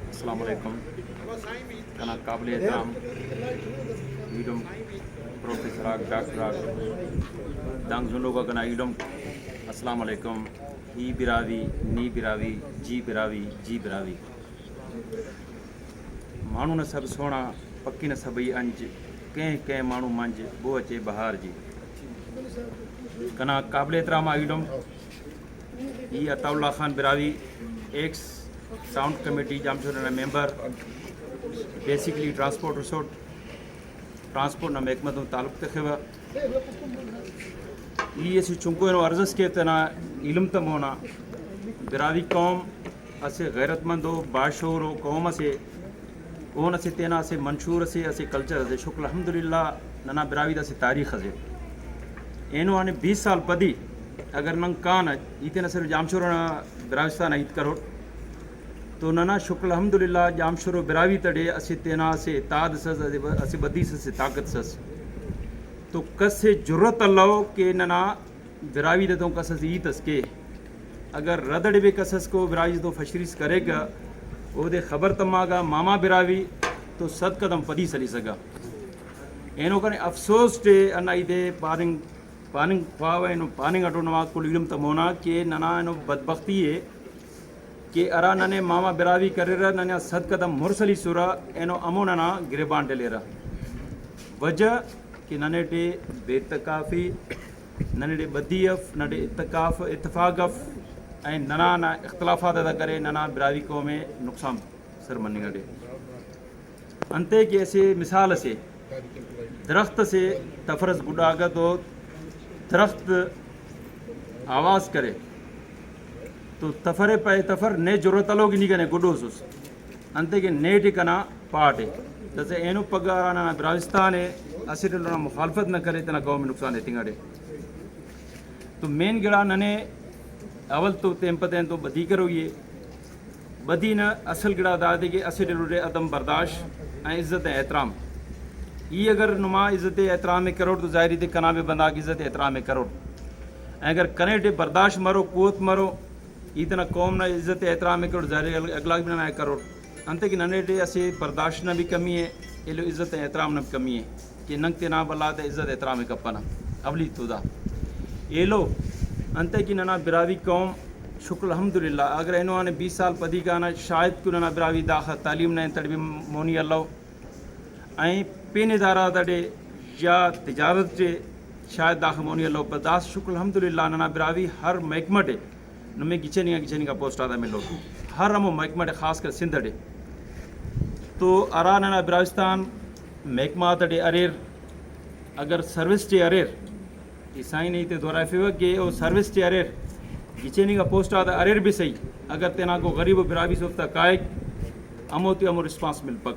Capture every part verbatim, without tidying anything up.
السلام علیکم۔ کنا قابل احترام ایلم پروفیسر آک، ڈاکٹر آک، دانگ زنوکا کنا ایلم، السلام علیکم۔ ای براہوئی، نی براہوئی، جی براہوئی، جی براہوئی۔ مانو نا سب سونا، پکی نا سبئی انج، کہیں کہیں مانو منج، بو اچے بہار جی۔ کنا قابل احترام آ ایلم، ای Ataullah Khan Brahui, ex sound committee Jamshoro نا member, basically transport resort, transport نا محکمہ تون تعلق تخوہ۔ ای اسہ چنکو اینو عرض اس کے تینا ایلم تا مونا، براہوئی قوم اسہ غیرت مند و باشعور و قوم اسے، اون اسہ تینا اسہ منشور اسے، اسہ کلچر اسے۔ شکر الحمدللہ ننا براہوئی دا اسہ تاریخ اسے۔ اینو آنے بیس سال پدی اگر نن کانہ، ای تینا صرف جامشورو نا براہوئی آن ہیت کروٹ تو ننا شکر الحمدللہ جامشورو براہوئی تیٹی اسہ تینا اسہ اتحاد اس ئس، اسہ بدی اس، اسہ طاقت اس ئس۔ تو کس ئے جرات الو کہ ننا براہوئی تتون کس ئسے ہیت اس کے۔ اگر رد ئٹی بھی کس ئس کو براہوئی تتون فشریز کریکہ، اودے خبر تماکہ ماما براہوئی تو صد قدم پدی سلیسکہ۔ اینو کنے افسوس ٹی ہندا ہیتے پاننگ، پاننگ خواوہ، اینو پاننگ اٹو نما کل ایلم تا مونا کہ ننا اینو بدبختی ءِ کہ ہرا ننے ماما براہوئی کریرہ، ننے آ صد قدم مُر سلیسرہ، اینو ہمو ننا گریبان ڈلیرہ۔ وجہ کہ ننے ٹی بے اتفاقی، ننے ٹی بدی اف، ننے ٹی اتکاف، اتفاق اف، اینو ننا نا اختلافات ادا کرے، ننا براہوئی قوم ءِ نقصان سر مننگ اٹی۔ انتئے کہ اسہ مثال اسے، درخت اسے تفر ئس گڈاکہ تو درخت آواز کرے تو تفر ءِ پائے، تفر نے جرات الو کہ نی کنے گڈوسس، انتئے کہ نے ٹی کنا پاٹ ءِ۔ داسہ اینو پگہ ہرا ننا براہوئستان ءِ اسٹ ایلو نا مخالفت نہ کرے، تینا قوم ءِ نقصان ایتنگ اٹی۔ تو مین گڑا ننے اول تو تین پہ تین تو بدی کروئی ءِ۔ بدی نا اصل گڑا دادے کہ اسٹ ایلو ٹی عدم برداشت اینو عزت احترام۔ ای اگر نما عزت احترام ءِ کروٹ تو ظاہر ای تے کنا بھی بندغاک عزت احترام ءِ کروٹ۔ اگر کنے ٹی برداشت مرو، قوت مرو، ای تینا قوم نا عزت احترام ءِ کروٹ، ظاہر ای اگلاک بھی ننا ءِ کروٹ۔ انتئے کہ ننے ٹی اسہ برداشت نا بھی کمی ءِ، ایلو عزت احترام نا بھی کمی ءِ کہ ننگ تینا بھلا تا عزت احترام ءِ کپنہ۔ اولی تو دا ایلو۔ انتئے کہ ننا براہوئی قوم شکر الحمدللہ اگر اینو آنے بیس سال پدی کانہ، شاید کہ ننا براہوئی داخہ تعلیم نا انتڑ بھی مونی الو۔ اینو پین ادارہ غاتے یا تجارت ٹی شاید داخہ مونی الو، پر داسہ شکر الحمدللہ ننا براہوئی ہر محکمہ ٹی نمے گچینی آ گچینی آ پوسٹ آتا ملو۔ ہر ہمو محکمہ ٹی، خاص کر سندھ ٹی، تو ہرا ننا براہوئستان محکمہ آتا ٹی اریر، اگر سروس ٹی اریر، ای سائیں نے تے دہرائفیوہ کہ او سروس ٹی اریر، گچینی آ پوسٹ آتا اریر بھی صحیح، اگر تینا کو غریب و براہوئی اوفتا کائک، ہمو تے ہمو رسپانس ملپک۔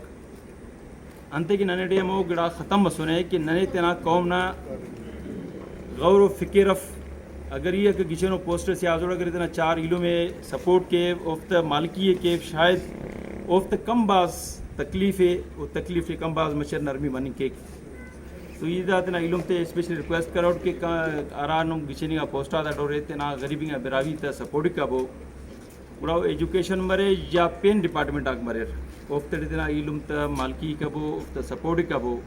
انتئے کہ ننے ٹی ہمو گڑا ختم مسنے کہ ننے تینا قوم نا غور و فکر اف۔ اگر ای اگہ گچینو پوسٹ سے آ جوڑ اگر تینا چار ایلم ءِ سپورٹ کیو، اوفتا مالکی ءِ کیو، شاید اوفتا کم بھاز تکلیف ءِ، او تکلیف ءِ کم بھاز مچہ نرمی مننگ کیک۔ تو ای دا تینا ایلم تے اسپیشلی ریکویسٹ کروٹ کہ کا-، ہرا نم گچینی آ پوسٹ آتا ڈورے تینا غریبی آ براہوئی تا سپورٹ کبو۔ گڑا او ایجوکیشن مرے یا پین ڈپارٹمنٹ آک مریر، اوفتے ٹی تینا ایلم تا مالکی کبو، اوفتا سپورٹ کبو۔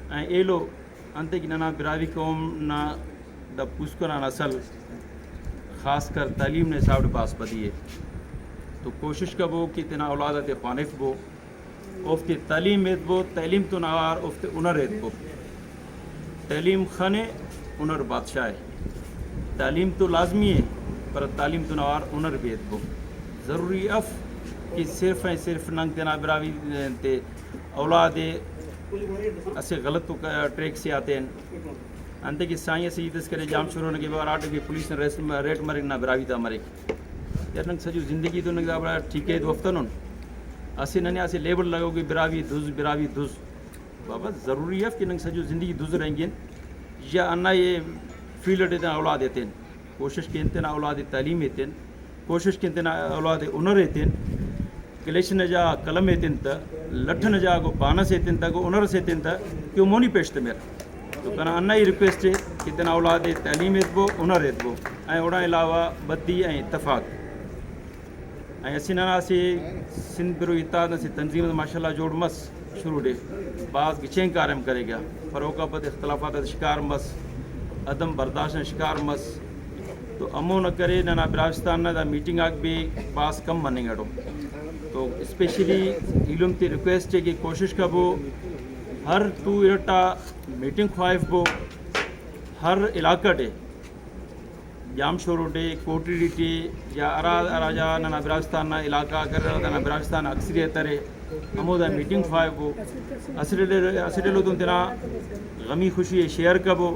اینو ایلو انتئے کہ ننا براہوئی قوم نا دا پوسکن آ نسل خاص کر تعلیم نا حساب ٹی بھاز پدی ءِ، تو کوشش کبو کہ تینا اولاد آتے خوانفبو۔ اوفتے تعلیم ایتبو، تعلیم تون اوار اوفتے ہنر ایتبو۔ تعلیم خن ءِ، ہنر بادشاہ ءِ۔ تعلیم تو لازمی ءِ، پر تعلیم تون اوار ہنر بھی ایتبو۔ ضروری اف کہ صرف ءِ صرف نن تینا براہوئی تے اولاد ءِ اسہ غلط ٹریک سے آتین۔ انتئے کہ سائیں اسہ ہیت اس کرے، جامشورو نا کہ ہراٹے کہ پولیس نا ریس-، ریٹ مریک نا براہوئی تا مریک۔ یار نن سجو زندگی تو نن دا بڑا ٹھیک ءِ تو افتنن۔ اسہ ننے اسہ لیبل لگو کہ براہوئی دز، براہوئی دز۔ بابا ضروری اف کہ نن سجو زندگی دز رہینگن یا ہندا یہ فیلڈ اٹی تینا اولاد ایتین۔ کوشش کین تینا اولاد تعلیم ایتین۔ کوشش کین تینا اولاد ہنر ایتین۔ کلیش نا جا قلم ایتن تہ، لٹ نا جا گو پانس ایتن تہ، گو ہنر ئس ایتن تہ کہ او مونی پیش تمر۔ تو کنا ہندا ہی ریکویسٹ ءِ کہ تینا اولاد ءِ تعلیم ایتبو، ہنر ایتبو، اینو اوڑان علاوہ بدی اینو اتفاق۔ اینو اسہ ننا اسہ سندھ بروئی اتحاد نا اسہ تنظیم ماشاءاللہ جوڑ مس، شروع ڈے بھاز گچین کاریم کریکہ، پر اوکا پد اختلافات آتا شکار مس، عدم برداشت نا شکار مس۔ تو ہمو نا کرے ننا براہوستان نا دا میٹنگ آک بھی بھاز کم مننگ اٹو۔ تو اسپیشلی ایلم تے ریکویسٹ ہے کہ کوشش کبو ہر تو ارٹا میٹنگ خواہفبو، ہر علاقہ ٹے جامشورو ٹے، کوٹڑی ٹے، یا ہرا ہرا جا ننا براہوستان نا علاقہ آک اریر، ننا براہوستان نا اکثریت ارے، ہمودا میٹنگ خواہبو، اسٹ ایلو، اسٹ ایلو تون تینا غمی خوشی ءِ شیئر کبو،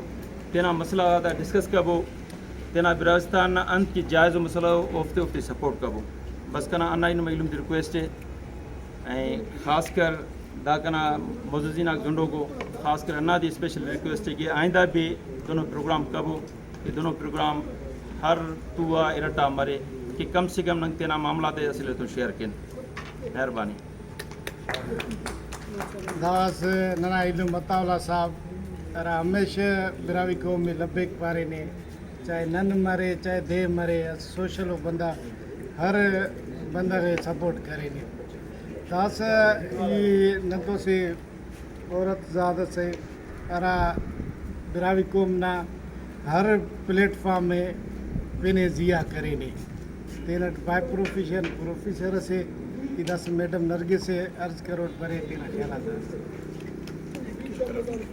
تینا مسئلہ غاتا ڈسکس کبو، تینا براہوستان نا انت کہ جائز و مسئلہ ءُ اوفتے اوفتے سپورٹ کبو۔ بس کنا ہندا ہی نما ایلم تے ریکویسٹ ءِ، اینو خاص کر دا کنا معززین آک زنڈوکو، خاص کر ہندا دے اسپیشل ریکویسٹ ءِ کہ آئندہ بھی دنو پروگرام کبو، کہ دنو پروگرام ہر تو آ ارٹا مرے کہ کم سے کم نن تینا معاملہ تے اسٹ ایلو تون شیئر کین۔ مہربانی۔ داس ننا ایلم عطا اللہ صاحب ہرا ہمیشہ براہوئی قوم ءِ لبیک پارینے، چاہے نن مرے چاہے دے مرے، سوشل ءُ بندغ، ہر بندغ ءِ سپورٹ کرینے۔ داسہ ای نن تو اسہ عورت زادہ سے ہرا براہوئی قوم نا ہر پلیٹ فارم ءِ پن ءِ زیہا کرینے۔ تینٹ بائی پروفیشن پروفیسر اسے، ای داسہ میڈم نرگس ءِ عرض کروٹ برے تینا خیالات آ۔